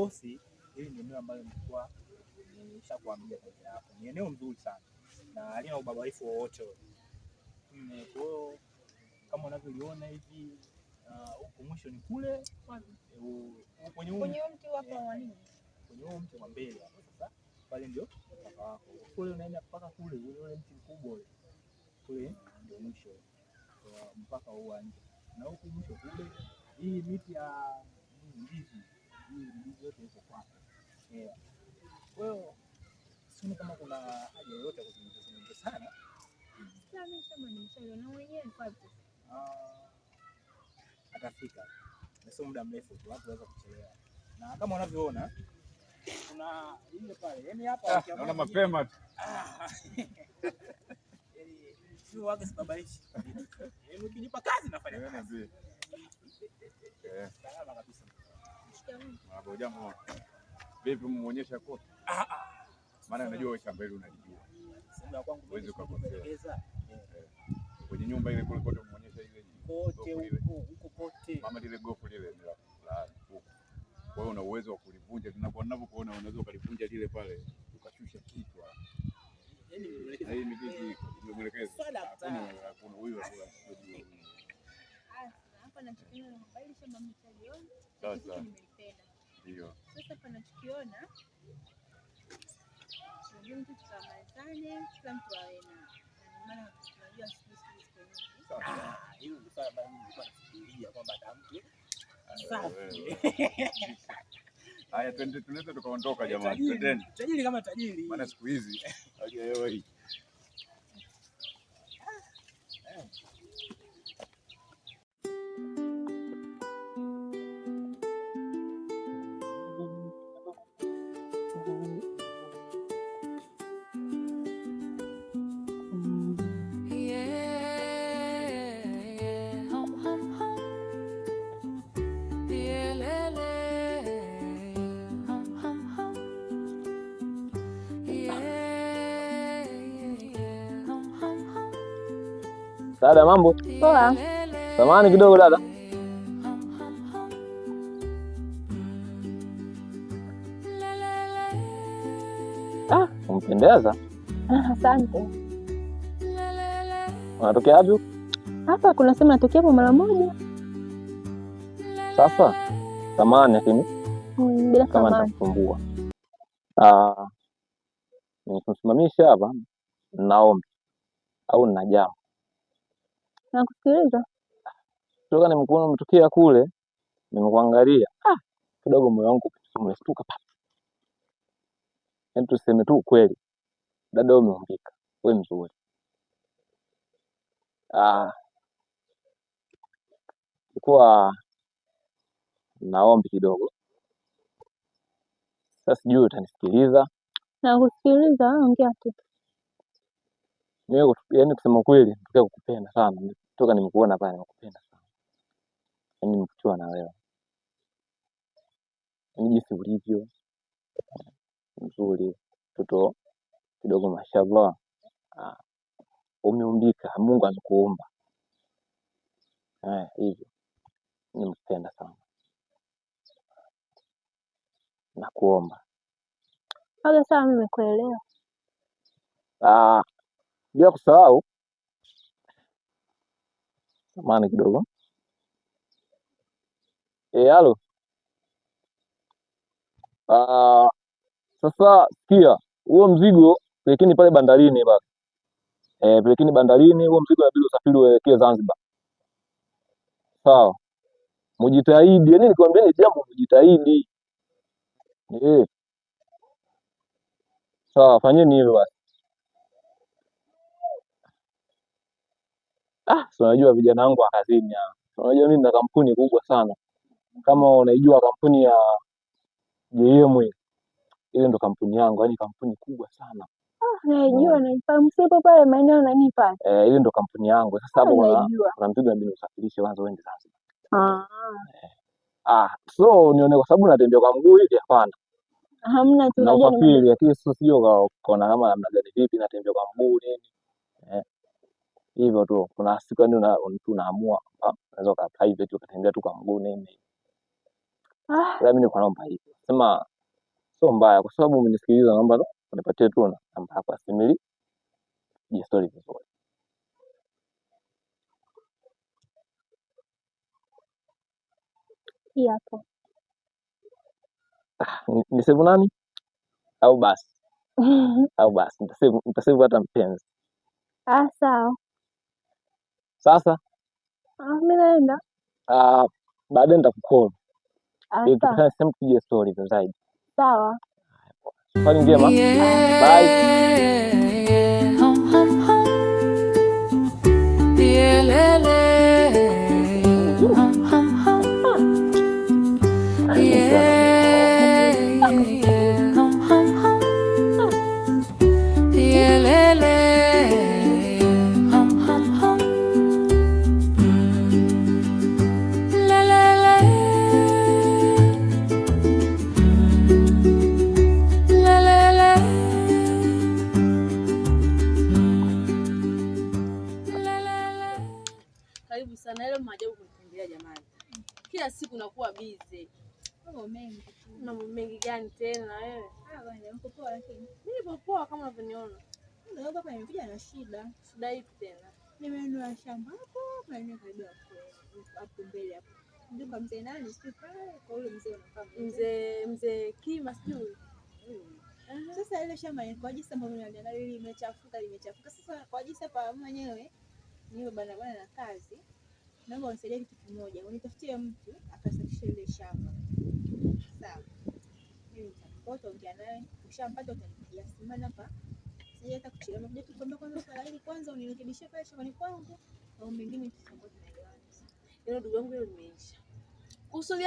Bosi, hili ni eneo ambalo nilikuwa nimeshakuambia tangia hapo. Ni eneo nzuri sana na halina ubabaifu wowote ule. Kwa hiyo kama unavyoliona hivi huku mwisho ni kule kwenye mti hapa wa nini? Kwenye huu mti wa mbele hapo sasa, pale ndio mpaka wako. Kule unaenda mpaka kule ule mti mkubwa ule. Kule ndio mwisho wa mpaka wa uwanja. Na huku mwisho kule hii miti ya ndizi, hii ndizi yote iko kwako. Yeah. Kwa hiyo sioni kama kuna haja yoyote ya kuzungumza sana. Sasa mimi sema nimeshaelewa na mwenyewe kwa wapi sasa? Atafika. Na sio muda mrefu tu, hatuweza kuchelewa. Na kama unavyoona kuna ile pale. Yaani hapa ukiamua Naona mapema tu. Yaani sio wake sibabaishi. Yaani ukinipa kazi nafanya kazi. Salama kabisa. Shikamoo. Marahaba, jambo. Vipi mmuonyesha kote? Maana najua wewe shamba hili unalijua. Sehemu ya kwangu Huwezi mimi ukakosea. kueleza. Kwenye nyumba ile kule kote muonyesha ile Kote gofu lile. huko, huko kote. Mama lile gofu lile ni la huko. Kwa hiyo una uwezo wa kulivunja, ninavyokuona unaweza ukalivunja lile pale ukashusha kichwa. Yaani Na hii mikiki nimemwelekeza. Swala Hakuna hakuna huyu hakuna. Hapa nachokiona kwamba hili shamba nimeshaliona. Sawa Kitu sawa. nimelipenda. Ndio. Sasa hapa nachokiona tunajua mtu tukamalizane, kila mtu awe na maana tunajua siku hizi ziko nyingi. Sawa. Hilo ndio swala ambalo mimi nilikuwa nafikiria kwamba atamke. Safi. Haya, twende, tunaweza tukaondoka jamani. Twendeni. Tajiri kama tajiri. Maana siku hizi hali ya hewa hii. Yeah, hum, hum, hum. Yeah, le, le. Hum, hum, hum. Yeah, yeah, hum, hum, hum. Dada, mambo? Poa. Samahani kidogo dada. Hum, hum, hum. Le, le, le. Umpendeza. Asante. Le, le, le. Unatokea wapi? Hapa kuna sema natokea hapo mara moja. Sasa samahani lakini Bila kama samahani. nitakusumbua. Nimekusimamisha hapa naomba au nina jambo. Nakusikiliza. Toka nimekuona umetokea kule, nimekuangalia. Kidogo moyo wangu umeshtuka pa. Yaani tuseme tu ukweli. Dada wewe umeumbika. Wewe mzuri. Kwa naombi kidogo. Sasa sijui utanisikiliza. Nakusikiliza, wewe ongea tu. Mimi yaani kusema ukweli, nataka kukupenda sana. Toka nimekuona pale nimekupenda sana. Yaani nimevutiwa na wewe. Yaani jinsi ulivyo mzuri, mtoto kidogo mashallah. Umeumbika, Mungu amekuumba. Hivyo. Nimekupenda sana. Nakuomba. Aga sawa, mimi nimekuelewa. Bila kusahau samahani kidogo. Halo. Sasa sikia, huo mzigo pelekeni pale bandarini basi. Pelekeni bandarini huo mzigo inabidi usafiri uelekee Zanzibar. Sawa. Mujitahidi. Yaani nikwambieni jambo mujitahidi. Sawa, fanyeni hivyo basi. Si unajua vijana wangu wa kazini hao. Unajua mimi nina kampuni kubwa sana. Kama unaijua kampuni ya JM hii. Ile ndo kampuni yangu, yaani kampuni kubwa sana. Naijua, naifahamu. Sipo pale maeneo nani pale? Ile ndo kampuni yangu. Sasa hapo Naijua. kuna mzigo inabidi usafirishe kwanza uende Zanzibar. Ah. So nione kwa sababu natembea kwa mguu hivi hapana. Hamna tu, Na unajua ni usafiri, lakini sio sio ukaona kama namna gani vipi natembea kwa mguu nini. Hivyo tu. Kuna siku yani mtu unaamua kwamba unaweza uka private ukatembea tu kwa mguu nini. Ah, Ila mimi nilikuwa naomba hivi. Sema sio mbaya kwa sababu umenisikiliza, naomba tu unipatie tu na namba yako ya simu ili tupige story vizuri. Hii hapo. Ni save nani? Au basi. Au basi nitasave hata mpenzi. Ah, sawa. Sasa Ah, mimi naenda. ah, baadaye nitakukol Ah, ili sawa. tukutane sehemu tupige story zaidi. Sawa. Safari njema. Yeah, Bye. yeah, hum, hum, hum. Yeah, le, le. Hum, hum, hum. Yeah, yeah, hum, hum, hum. Yeah, le, le. Hum, hum, hum. La, la, la. La, la, la. La, la, la. Karibu sana. Leo maajabu kunitembelea jamani. Kila siku nakuwa busy. Mambo mengi tu. Mambo mengi gani tena na wewe? Ah, bwana, mko poa lakini. Mimi nipo poa kama unavyoniona. Ndio hapa nimekuja na shida. Shida ipi tena? Nimenunua shamba hapo, maeneo karibu hapo hapo mbele hapo. Ndio kwa mzee nani, sijui pale kwa ule mzee unafahamu. Mzee Kima sijui. Sasa ile shamba ni kwa jinsi ambavyo naliangalia limechafuka limechafuka. Sasa kwa jinsi hapa mwenyewe niwe bana bana na kazi. Naomba unisaidie kitu kimoja. Unitafutie mtu akasafishe ile shamba. Sawa. Mimi nitakupa, utaongea naye. Ukishampata utanipigia simu, maana hapa sija hata kuchelewa. Nimekuja tu kuambia kwanza swala hili kwanza unirekebishie pale shambani kwangu au mengine tutakuwa tunaelewana. Hilo ndugu yangu hilo limeisha. Kuhusu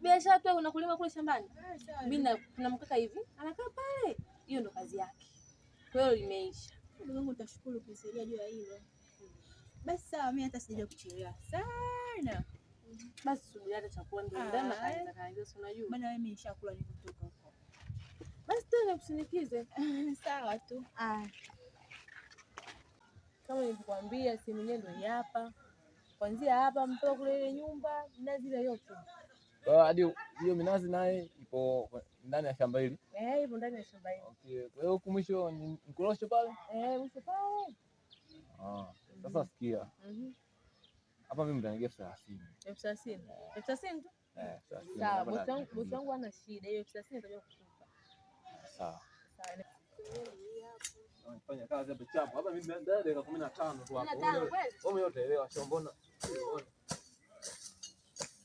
biashara tu unakulima kule shambani. Ah, sawa. Mimi na kuna mkaka hivi anakaa pale. Hiyo ndo kazi yake. Kwa hiyo limeisha. Ndugu yangu utashukuru kunisaidia juu ya hilo. Basi sawa, mimi hata sijaja kuchelewa sana. Basi subiri hata chakula ndio Ah, ndani na kazi za kazi si unajua. Maana wewe mimi nishakula nilipotoka huko. Basi tena kusinikize. Sawa tu. Ah. Kama nilivyokuambia sehemu yenyewe ndio hii hapa. Kuanzia hapa mpaka kule ile nyumba minazi ile yote. Kwa hiyo hadi hiyo minazi naye ipo ndani ya shamba hili. Eh, ipo ndani ya shamba hili. Okay. Kwa hiyo huku mwisho ni mkorosho pale. Eh, mwisho pale. Ah, sasa sikia. Hapa mimi mtanigia 30,000. 30,000. 30,000 tu? Eh, 30,000. Sawa, Hapa bosi wangu hana shida. Hiyo 30,000 nitakuja kukupa. Sawa. Sawa. Fanya kazi hapa chapo. Hapa mimi ndani ya dakika 15 tu hapo. 15 kweli? Wewe mwenyewe utaelewa, sio mbona?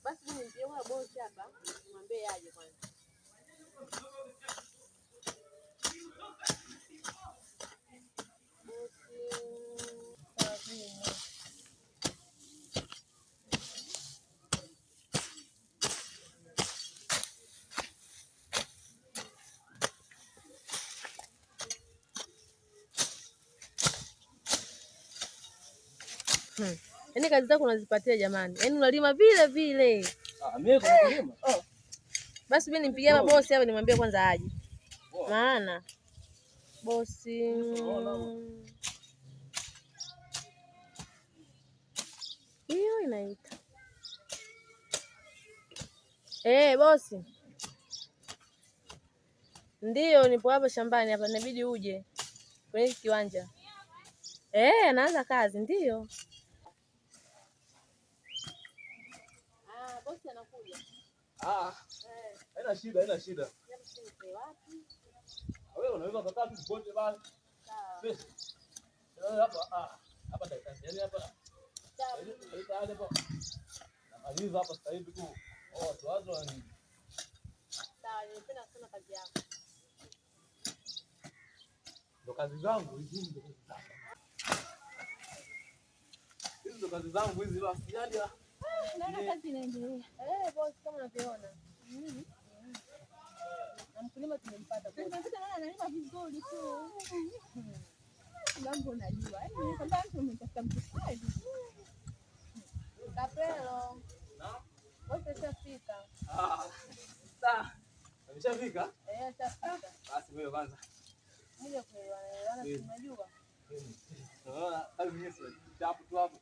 Basi mimi nipigie kwa bosi hapa, nimwambie aje kwanza. Bosi, sawa. Yaani kazi zako unazipatia jamani. Yaani unalima vile vile. Ah, mimi kwa kulima. Basi mimi nimpigie hapa bosi hapa nimwambie kwanza aje. Maana bosi hiyo inaita. Eh, bosi. Ndiyo, nipo hapa shambani hapa, inabidi uje kwenye hiki kiwanja. Eh, anaanza kazi ndiyo. Ah, bosi anakuja. Ah. Haina shida, haina shida. Wewe unaweza kukaa tu popote basi. Sawa. Wewe hapa hapa dakika. Yaani hapa. Sawa. Hapa. Namaliza hapa sasa hivi tu. Oh, watu wazo ni Sawa, nimependa sana kazi yako. ndo kazi zangu hizi, ndo kazi zangu. Hizi ndo kazi zangu hizi basi. Yaani Naona kazi inaendelea. Eh, bosi kama unavyoona. Na mkulima tumempata bosi. Nimefika naona analima vizuri tu. Mambo unajua. Yaani nikwambia mtu umetafuta mtu kweli. Kapelo. Bosi ashafika. Ah. Sawa. Ameshafika? Eh, ashafika. Basi wewe kwanza. Mmoja kuelewana, elewana si unajua. Unaona kazi yenyewe si chapu tu hapo.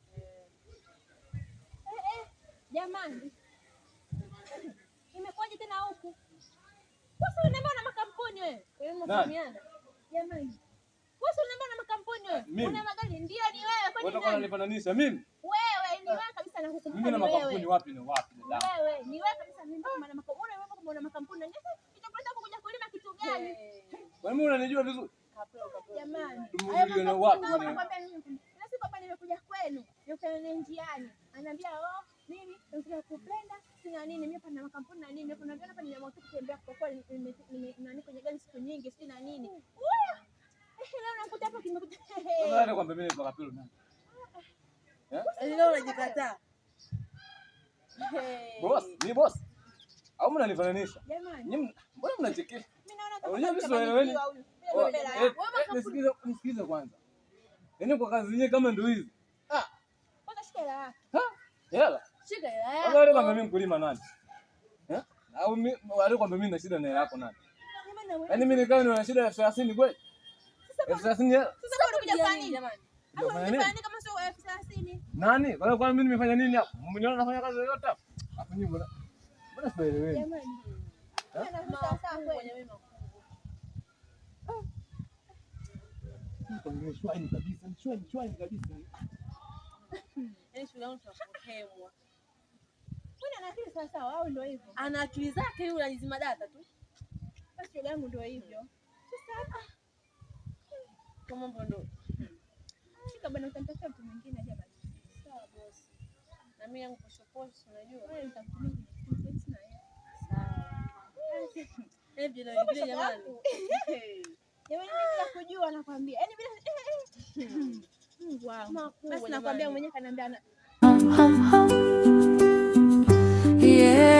Jamani. Imekuwaje Umekujaje tena huku? Wewe unaniambia una makampuni wewe. Wewe mnafahamiana? Jamani. Wewe unaniambia una makampuni wewe. Mimi? Una magari ndio ni wewe kwani Wewe nani? unanifananisha mimi? Wewe ni wewe kabisa nakukumbuka Mimi na ni makampuni wewe. wapi na wapi dada? Wewe ni wewe kabisa mimi kama na makampuni. Wewe kama una makampuni na nitakuleta huku kuja kulima kitu gani? Kwa nini unanijua vizuri? Jamani. Tumuulize na wapi? Nakwambia mimi. Na siku hapa nimekuja kwenu, nikutana naye njiani. Ananiambia, "Oh, mimi nataka kupenda, sina nini, mimi hapa na makampuni na nini." Hapo naambia hapa nimeamua tu kutembea kwa kuwa nani kwenye gari siku nyingi, sina nini. Uya! Leo nakuta hapa kimekuta. Sasa hata kwamba mimi ni Kapelo nani? Leo unajikataa. Boss, ni boss. Au mnanifananisha? Jamani, Nyinyi mbona mnachekesha? mimi naona kama Unajua mimi sielewani. kachanganyikiwa huyu. Oh, Mimi naomba hela. Nisikilize, nisikilize kwanza. Yaani kwa kazi yenyewe kama ndio hizi. Ah, Kwanza shika hela yako. ha? Hela. Shika hela Sasa yako. wale kwamba mimi mkulima nani? Eh? Au mimi wale kwamba mimi na shida na hela yako nani? Jamani, na wewe. Yaani mimi nikawa nina shida ya 30 kweli? 30 hela. Sasa wewe unakuja kufanya nini? Jamani. Hapo Unafanya unakuja nini? kufanya nini kama sio 30,000? Nani? Kwa hiyo kwani mimi nimefanya nini hapo? Mmeniona nafanya kazi yoyote hapo? Hapo nyinyi mbona sielewi? Jamani. Wewe na sawa sawa kweli. Shwari kabisa, shwari shwari kabisa. Yaani shule yangu tunapohemwa. Wewe ana akili sawa sawa au ndio hivyo? Ana akili zake yule anazima data tu. Basi shoga yangu ndio hivyo. Sasa Kwa mambo ndo. shika bwana, utamtafuta mtu mwingine aje abadilishe. Sawa boss. Na mimi yangu posho posho unajua. Wewe nitamtumia kwenye simu, sina hela. Sawa. Eh, bila bila jamani. Jamani, mimi bila kujua nakwambia. Yaani bila Mungu wangu. Makubwa Basi nakwambia jamani. mwenyewe kaniambia Yeah.